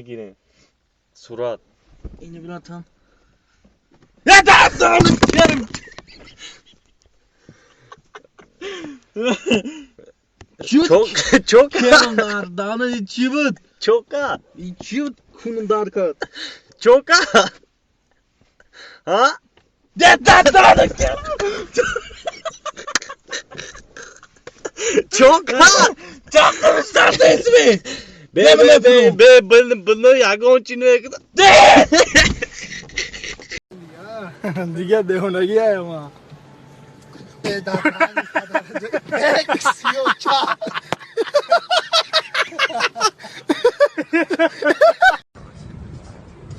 Мегирем. Сурат. Ини, братан. Чок чок. Керам дана чӣ буд? Чока. Чӣ буд, кунум дар кард? Чока. Ҳа? Дана. Чока. Чаққимиштардесми? Бе бе бе бе бин ягон чи не. Дига девонагӣ ама.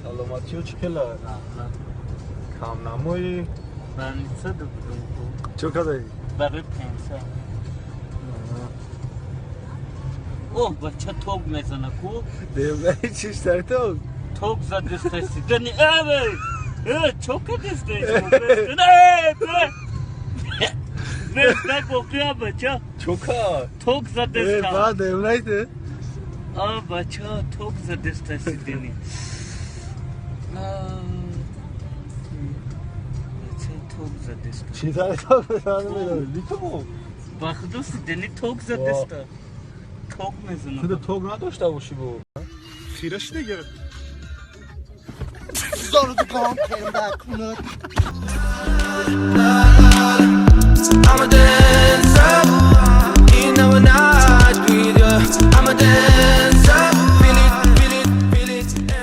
Саломатиё чӣ хела? Камнамои. Больница будам. Чӣ кадаи? Барои пенсия. Оҳ, бача ток мезана ку. Девонаи чиш дар ток? Ток задистаси. Дани э э чока дистаси. Э бача. Чока. Ток задиста. Э, ба девонаи. А бача ток задистаси дани. Бача ток задиста. Чӣ дар ток мезана медонӣ? Литому. Ба худо сидани ток задиста. Ток мезана. Худо ток надошта бошӣ бо. Хира шида. I'm a